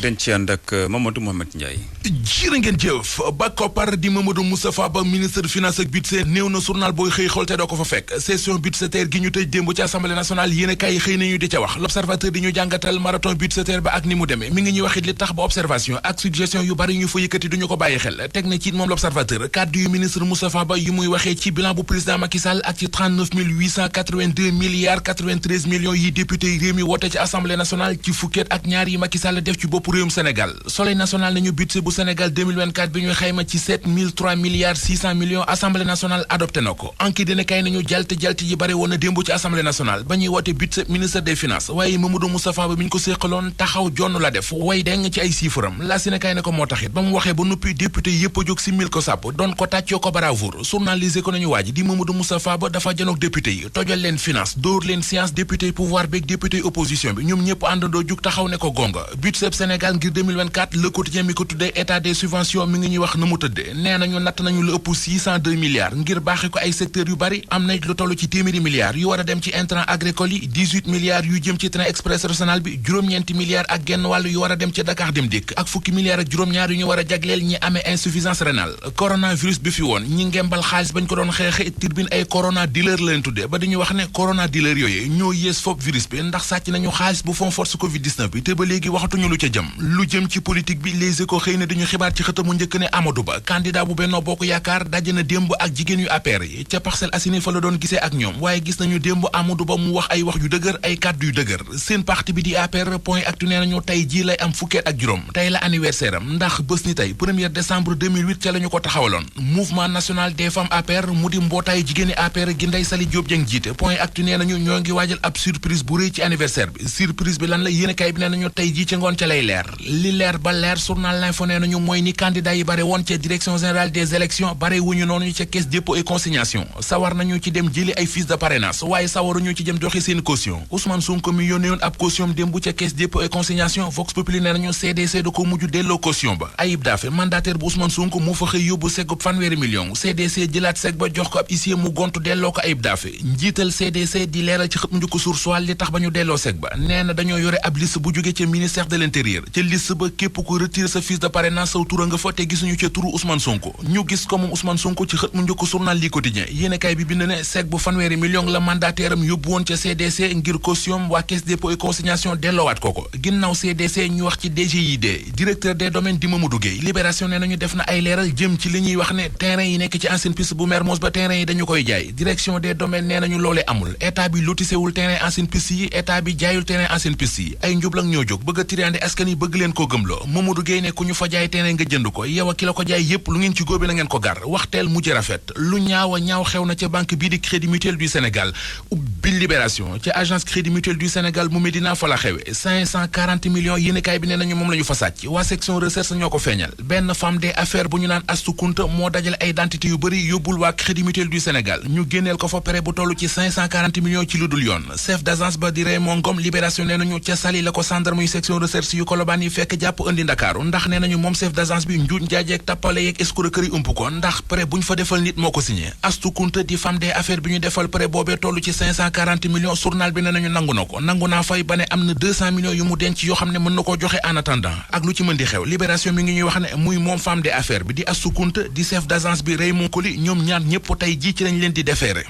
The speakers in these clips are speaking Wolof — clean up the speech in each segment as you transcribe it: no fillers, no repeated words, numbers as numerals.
dañ ci ànd ak Mamadou Mohamed Ndiaye. jërë ngeen jëf ba koppar di Mamadou Moustapha Ba ministre finance ak budget néew na journal booy xëy xool te doo ko fa fekk session budgétaire gi ñu tëj démb ci assemblée nationale yéen a kaay xëy nañu di ca wax l'observateur di ñu jàngatal marathon budgétaire ba ak ni mu demee mi ngi ñuy waxit li tax ba observation ak suggestion yu bari ñu fa yëkkati duñu ko bàyyi xel teg na ci moom l'observateur kàddu yu ministre Moustapha Ba yu muy waxee ci bilan bu président Macky Sall ak ci 39 882 milliards 93 millions yi député yi réew mi woote ci assemblée nationale ci fukkeet ak ñaar yi Macky Sall def ci bopp réewum Sénégal Soleil national nañu budget bu Sénégal 2024 bi ñuy xayma ci 7003 milliards 600 millions assemblée nationale adopté na ko anki dina kay nañu jalti yi bari woon na démb ci assemblée nationale ba ñuy woote budget ministre des finances waaye Mamadou Moustapha Ba mi ñu ko séqaloon taxaw jonn la def way deng ci ay chiffram la si ne kay ne ko moo taxit ba mu waxee ba noppi député yépp a jóg si mil ko sàpp doon ko tàccoo ko bravoure journalisé ko nañu waaji di Mamadou Moustapha Ba dafa janook député yi tojal leen finance dóor leen science député pouvoir beeg député opposition bi ñoom ñëpp àndandoo jug taxaw ne ko gonga budget Sénégal ngir 2024 le quotidien mi ko tuddee état des subventions mi ngi ñuy wax na mu tëddee nee nañu natt nañu lu ëpp 602 milliards ngir baaxe ko ay secteurs yu bari am na lu toll ci téeméeri milliards yu war a dem ci intrant agricole yi 18 milliards yu jëm ci train express régional bi juróom-ñeenti milliards ak genn wàll yu war a dem ci Dakar Dem Dikk ak fukki milliards ak juróom-ñaar yu ñu war a jagleel ñi amee insuffisance rénale coronavirus bi fi woon ñi ngembal xaalis bañ ko doon xeexe turbine ay corona dealer la leen tuddee ba dañuy wax ne corona dealer yooyu ñoo yées fopp virus bi ndax sàcc nañu xaalis bu fond force covid 19 bi te ba léegi waxatuñu lu ca jëm lu jëm ci politique bi Les Échos xëy na dañu xibaar ci xëtamu njëkk ne Amadou Ba candidat bu Benno Bokk Yaakaar daje na démb ak jigéen yu APR yi ca Parcelles Assainies fa la doon gisee ak ñoom waaye gis nañu démb Amadou Ba mu wax ay wax yu dëgër ay kàddu yu dëgër seen parti bi di APR point actu nee nañu tey jii lay am fukkeet ak juróom tey la anniversaire am ndax bés ni tey 1er décembre 2008 ca la ñu ko taxawaloon mouvement national des femmes APR mu di mbootaayu jigéeni APR gi Ndeye Saly Diop Dieng jiite point actu nee nañu ñoo ngi waajal ab surprise bu rëy ci anniversaire bi surprise bi lan la yéenekaay bi nee nañu tey jii ci ngoon ca lay leer li leer ba leer journal L'Info nee nañu mooy ni candidat yi bare woon ca direction générale des élections bare wuñu noonu ca caisse dépôt et consignation sawar nañu ci dem jëli ay fiches de parrainage waaye sawaruñu ci dem joxe seen caution Ousmane Sonko mi yónnee woon ab caution démb ca caisse dépôt et consignation Vox Populi nee nañu CDC da ko mujj delloo caution ba Ayib Daffé mandataire bu Ousmane Sonko moo fa xëy yóbbu segub fanweeri million CDC jëlaat seg ba jox ko ab huissier mu gontu delloo ko Ayib Daffé njiital CDC di leeral ci xët mu njëkk Source A li tax ba ñu delloo seg ba nee na dañoo yore ab liste bu jóge ca ministère de l'intérieur ca liste ba képp ko retiré sa fiche de parrainage saw tura nga fa te gisuñu ca turu Ousmane Sonko ñu gis ko moom Ousmane Sonko ci xët mu njëkk journal li quotidien yéenekaay bi bind ne seg bu fanweeri million la mandataire am yóbbu woon ca CDC ngir caution waa caisse dépôt et consignation delloowaat ko ginnaaw CDC ñu wax ci DGID directeur des domaines di Mamadou Gueye Libération nee nañu def na ay leeral jëm ci li ñuy wax ne terrain yi nekk ci ancienne piste bu Mermoz ba terrain yi dañu koy jaay direction des domaines nee nañu loolee amul état bi lotisewul terrain ancienne piste yi état bi jaayul terrain ancienne piste yi ay njublang ñoo jóg bëgg a tiriande askan yi bëgg leen koo gëmloo Mamadou Gueye ne ku ñu fa jaay terrain nga jënd ko yow ki la ko jaay yépp lu ngeen ci góobe na ngeen ko gar waxteel mujj rafet lu ñaaw xew na ca banque bii di Crédit Mutuel du Sénégal ubbi Libération ca agence Crédit Mutuel du Sénégal mu Médina fa la xewe 540 millions yéenekaay bi nee nañu moom la ñu fa sàcc waa section recherche ñoo ko feeñal benn femme des affaires bu ñu naan Astou Kounta moo dajale ay identité yu bëri yóbbul waa Crédit Mutuel du Sénégal ñu génneel ko fa prêt bu toll ci 540 millions ci lu dul yoon chef d'agence ba di Raymond Ngom Libération nee nañu ca Saly la ko gendarme yu section recherche yu Colobane yi fekk jàpp indi Ndakaaru ndax nee nañu moom chef d'agence bi njuuj njaajeeg tappale yeeg escroquerie ump ko ndax prêt bu ñu fa defal nit moo ko signé Astou Kounta di femme des affaires bi ñu defal prêt boobee toll ci 540 millions journal bi nee nañu nangu na ko nangu naa fay ba ne am na 200 millions yu mu denc yoo xam ne mën na koo joxe en attendant ak lu ci mën di xew Libération mi ngi ñuy wax ne muy moom femme des affaires bi di Astou Kounta di chef d'agence bi Raymond Coly ñoom ñaar ñëpp tey jii ci lañ leen di defeere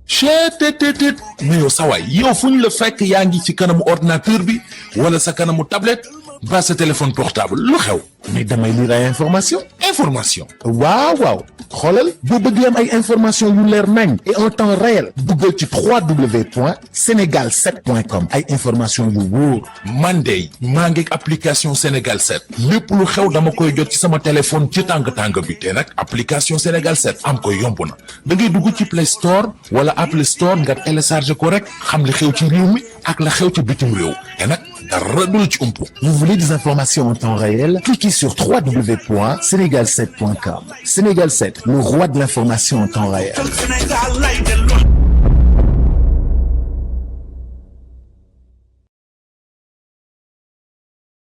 cheetetetet mais yow sawaay yow fu ñu la fekk yaa ngi ci kanamu ordinateur bi wala sa kanamu tablette ba sa téléphone portable lu xew mais damay lire ay information waaw xoolal boo bëgg am ay information yu leer nañ et en temps réel duggal ci www.senegal7.com ay information yu wóor man de maa ngi application Sénégal 7 lépp lu xew dama koy jot ci sama téléphone ci tàng bi te nag application Sénégal 7 am ko yomb na da ngay dugg ci Play Store wala Apple Store nga télécharge ko rek xam li xew ci réew mi ak la xew ci bitim réew te nag dara du la ci umpu. Vous voulez des informations en temps réel? Cliquez sur www.senegal7.com. Sénégal 7, le roi de l'information en temps réel.